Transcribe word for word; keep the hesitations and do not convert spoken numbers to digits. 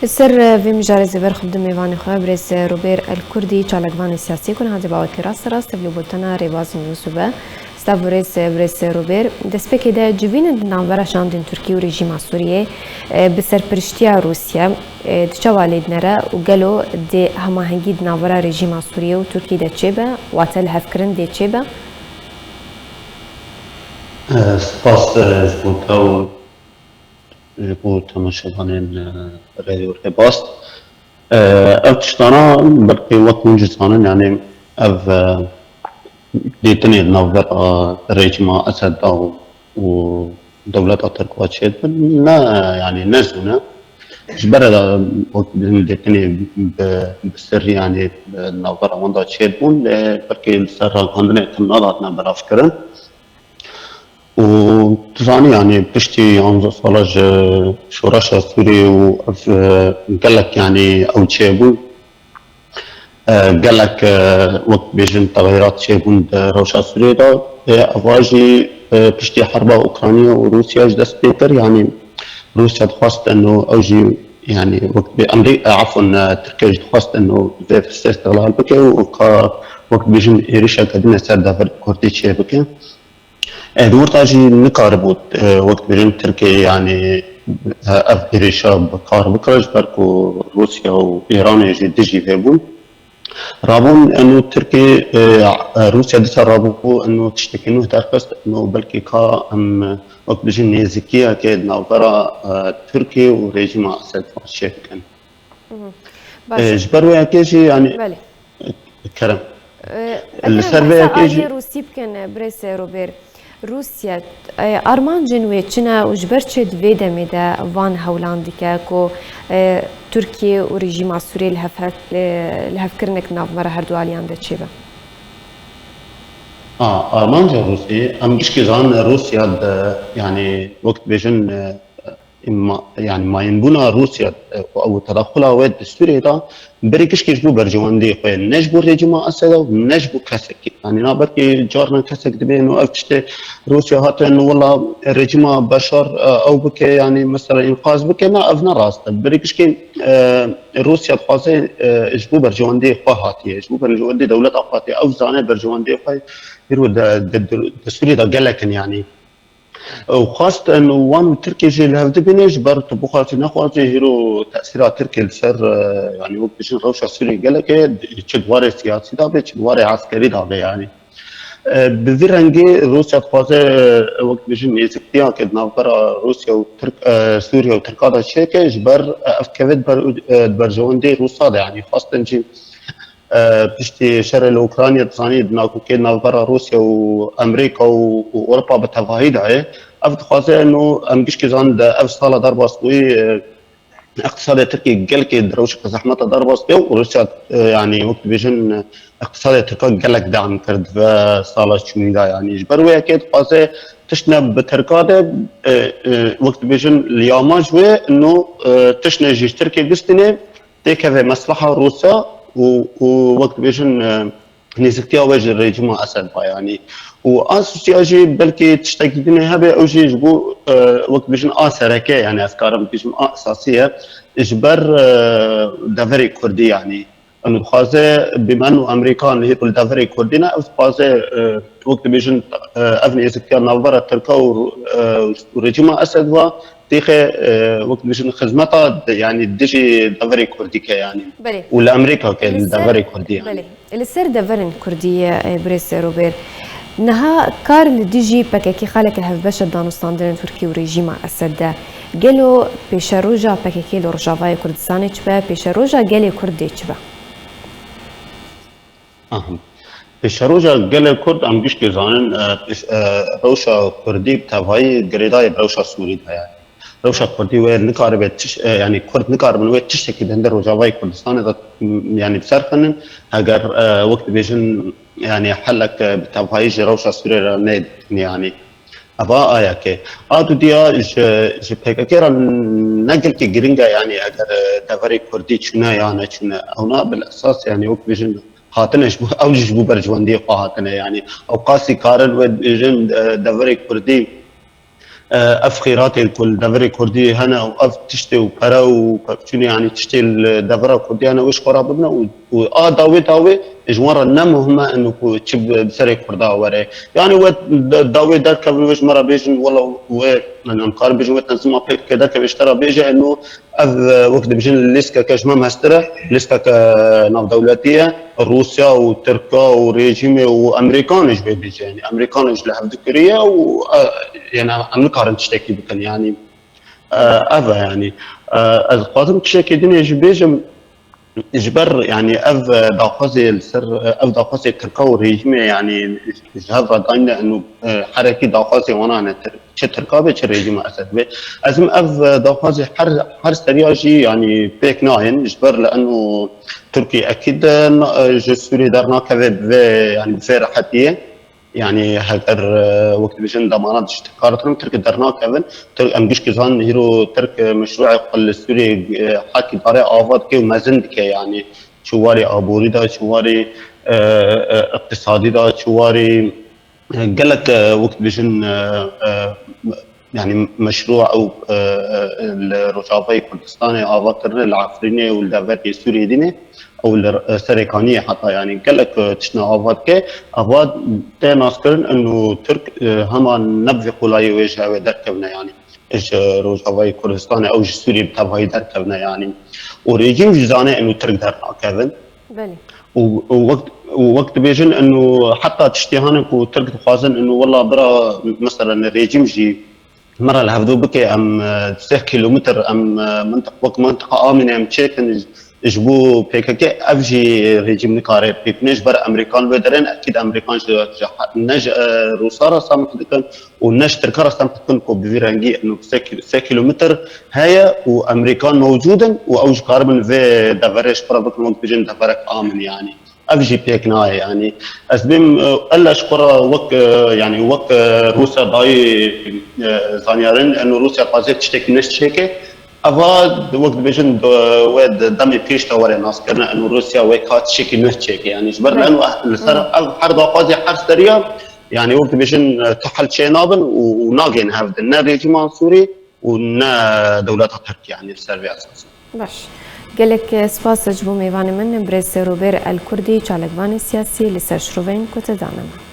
Li ser vê mijarê zêver xwe bidim mêvanê xwe, birêz Robêr El Kurdî, çalakvanê siyasî ku niha dê bawekî rast rast tevlî bultena Rêbaz News bibe. Silav û rêz birêz Robêr. Destpêkê de civînên di navbera şandên Tirkî û rejîma Sûriyê, e, bi serpiriştiya Rûsya, e, di çawa lê dinere û gelo dê hemahengî di navbera rejîma Sûriyê û Tirkî de çêbe, wate lihevkirin dê çêbe? E, spas, e, ji bo te û ji bo temaşevanên, e, Rêdîyo Rêbaz. E, ev tiştana belkî wek hûn jî zanin, yanî ev, e, dîtinê di navbera rejîma Esed de û, û dewleta Tirk ve çêdibin, ne, yanî ne zû ne. Ji ber de wek dîtinê bi, bi sirrî, yanî, e, di navbera wan de çêbûn, lê belkî li ser ragihandinê tim nedatine belavkirin. Û tu zanî, yanî piştî yanzdeh sala ji şoreşa Sûriyê û ev, e, gelek, yanî ew çêbûn, e, gelek, e, wek bêjin texeyrat çêbûn di rewşa Sûriyê de. E, eva jî, e, piştî herba Ukrayna û Rûsya ji dest pê kir, yanî Rûsya dixwest eno ew jî, yanî wek bê Amerî-, e, efon, e, Tirkiye jî dixwest eno vê firsê îstihlal bike û ka wek bêjin êrişeke din ser deverê Kurdî çêbike. E, di wir de jî nikaribû, e, wek dibêjin Tirkiye, yanî, e, ev êrîşa bi kar bikire, ji ber ku Rûsya û Îranê jî dijî vê bûn. Rabûn, eno Tirkiye, e, e, Rûsya dîsa rabû, eno tiştekî nû derxist, eno belkî ka em, e, wek dibêjin nêzîkiyeke di navbera, e, Tirkiye û rejîma Esed çêbikin. Baş E, e. Ji ber wê yekê jî, yanî, Belê. Kerem. E, Li eger ser vê behsa yekê jî aliyê Rûsî bikin, e, birêz Robêr. Rûsya, e, armancên wê çi ne û ji ber çi di vê demê de van hewlan dike ku, e, Tirkiye û rejîma Sûriyê li hev-, e, lihevkirinek di navbera her du aliyan de çêbe? A, armanca Rûsî, em gişkî zanin Rûsya di, yanî, wek dibêjin, e, ma-, yanî mayînbûna Rûsya, e, û ew tedaxula wê di Sûriyê de berî gişkî ji bo berjewendiyê xwe, ne ji bo rejîma Esed e û ne ji bo kesekî. Yanî na belkî carna kesek dibê no ev tiştê Rûsya hate no wela rejîma Beşar, e, ew bike, yanî mesela înqaz bike, na ev ne rast e. Berî gişkî, e, Rûsya dixwaze, e, ji bo berjewendiyê xwe hatiye, ji bo berjewendiyê dewleta xwe hatiye. Ew zane berjewendiyê xwe îro de, de, de, di Sûriyê de gelek in yanî. Ew xwest in û wan û Tirkiyê jî li hev dibîne, ji ber tu bixwazî nexwazî hîro tesîra Tirkiyê li ser, e, yanî wek dijin rewşa Sûriyê gelek e, çi di warê siyasî de be, çi di warê eskerî de be yanî. E, bi vî rengî Rûsya dixwaze, e, wek dijin nêzîktiyeke di navbera Rûsya û Tirk, e, Sûriye û Tirka de çêke, ji ber, e, ev keve di ber, e, di berjewendî Rûsa de yanî xwestin jî E, piştî şerê li Ukrayna, dizanî di nakokê navbera Rûsya û Amerîka û, û Ewropa bi tevahî de ye. Ev dixwaze eno em gişkî zan de ev sala derbas bûyî, e, iqtisadê Tirkiyê gelkê di rewşeke zehmeta derbas bê û Rûsya, e, yanî wek dibêjin, e, iqtisadê Tirka gelek deam kir di ve sala çûnî de. Yanî ji ber wê yekê dixwaze tiştine bi Tirka de, e, e, wek dibêjin li yamaj wê eno, e, tiştine jî ji Tirkiyê bistîne, têkeve mesleha Rûsya û, û wek dibêjin, e, nêziktiya wê ji rejîma Esed ve yanî. Û a Rûsya jî belkî tiştekî dinê hebe, ew jî ji bo, e, wek dibêjin a sereke, yanî ez karim bibêjim a esasî ye, ji ber, e, deverê Kurdî yanî. Û dixwaze bîmen û Amerîka nihêt li deverê Kurdî ne, ew dixwaze, e, wek dibêjin, e, ev nêziktiya navbera Tirka û, e, û rejîma Esed ve, têxe, e, wek dibêjin xizmeta, yanî dijî deverê Kurdî ke yanî. Belê. Û li Amerîka ke li deverê Kurdî yanî. Belê. Li ser deverên Kurdî, e, birêz Robêr. Niha kar li dijî P K K xaleke hevbeş e danûstandinên Tirkî û rejîma Esed de. Gelo pêşeroja P K K li Rojavayê Kurdistanê çi be, pêşeroja gelê Kurd dê çi be? Aha. Pêşeroja gelê Kurd em gişkî zanin, e, pêş-, e, rewşa Kurdî bi tevayî girêdayî bi rewşa Sûrî de ye. Rewşa Kurdî wê nikaribe tiş-, e, yanî Kurd nikaribin wê tiştekî di hinder Rojavayê Kurdistanê de, m, yanî bi ser xinin, heger, e, wek dibêjin, yanî helek, e, bi tevayî ji rewşa Sûriyê re neyê dîtin yanî. Eva ayeke. A dudiya ji, ji P K K re ne gelkî giring e, yanî eger, e, deverê Kurdî çûne ya neçûne. Ewna bil esas, yanî wek dibêjin, hatine ji bo, ew jî ji bo berjewendiyê xwe hatine. Yanî ew qasî karin wê dibêjin, e, deverê Kurdî e, ev xîratên ku li deverê Kurdî hene û ev tiştê û pere û pevçûnê, yanî tiştê li devera Kurdî hene, wê ji xwe re bibine û, û a dawê dawê ji wan re ne muhim e eno ku çi bi, bi serê Kurda were. Yanî wê da-, dawê derkevin, wê ji me re bêjin, wela wê, em karin bêjin, wê tenzîma P K K derkeve ji te re bêje eno ev, e, wek dibêjin lîstkeke ji me mestir e, lîstkeke navdewletî ye. Rûsya û Tirka û rejîmê û Amerîkan ji wê bêje, yanî Amerîkan ji li hev dikiriye û, e, yanî em nikarin tiştekî bikin, yanî, e, ev e, yanî, e, ez dixwazim tiştekî din ê jî bêjim, ji ber, yanî ev, e, daxwazê li ser, e, ev daxwazê Tirka û rejîmê, yanî ji hev re dayîne û, e, herekî daxwazê wana ne Tir-, çi Tirka be, çi rejîma Esed be. Ez him ev, e, daxwazê her, her seriya jî, yanî pêk nayên, ji ber li eno Tirkî ekîd, e, na-, e, ji Sûriyê dernakeve bi vê, yanî bi vê rehetiyê. Yanî heger, e, wek dibêjin demana ji Tirka re dikirin, Tirk dernakevin. Tirk, em gişkî zanin, hîro Tirk, e, meşrûê xwe li Sûriyê, e, hekî darê ava dike û mezin dike, yanî çi warê aborî de, çi warê, e, e, iqtisadî de, çi warê, e, gelek, e, wek dibêjin, e, e, yanî meşrû ew, e, e, li Rojavayê Kurdistanê ava kirine, li Efrînê û li deverê Sûriyê dînê, ew li, e, Serêkaniyê heta, yanî gelek, e, tiştine ava dike. Ava tê naskirin û Tirk, e, hema ne bi vî qolayî wê ji ew ê derkevine, yanî ji Rojavayê Kurdistanê ew ji Sûriyê bi tevayî derkevine, yanî û rejîm jî zane eno Tirk dernakevin. Belê. Û, û wek, û wek dibêjin eno heta tiştê hene ku Tirk dixwazin eno wela bira, mesela rejîm jî me re li hevdû bike, em, e, sê kilometr em, e, mintiq-, wek mintiqa Amînê em çêkin ji, ji bo P K K, ev jî rejîm nikare pêk bine, ji ber Amerîkan wê derên, ekîd Amerîkan ji, ji, ne ji, e, Rûsa re semh dikin û ne ji Tirka re semh dikin ku bi vî rengî eno sê kî-, sê kilometr heye û Amerîkan mewcûd in û ew ji karibin vê deverê ji xwe re bikin wek bijin deverek amin, yanî. Ev jî pêk nayê, yanî. Ez bêm, e, ella ji xwe re wek, e, yanî wek, e, Rûsya dayî, e, zanyarin, eno Rûsya dixwaze tiştekî nû çêke. Eva wek dibêjin, e, wê di demê pêş de were naskirine, eno Rûsya wê ka tiştekî nû çêke. Yanî ji ber Belê. eno li ser Hmm. ev her daxwazê her seriya, yanî wek dibêjin, e, tu hel çê nabin û, û nagên hev din. Ne rejîma Sûrî û ne dewleta Tirk, yanî li ser vê esasê. Baş. Gelek spas ji bo mêvanê min, birêz Serûbêr El Kurdî, çalakvanê siyasî li ser şiroveyên ku te dane me.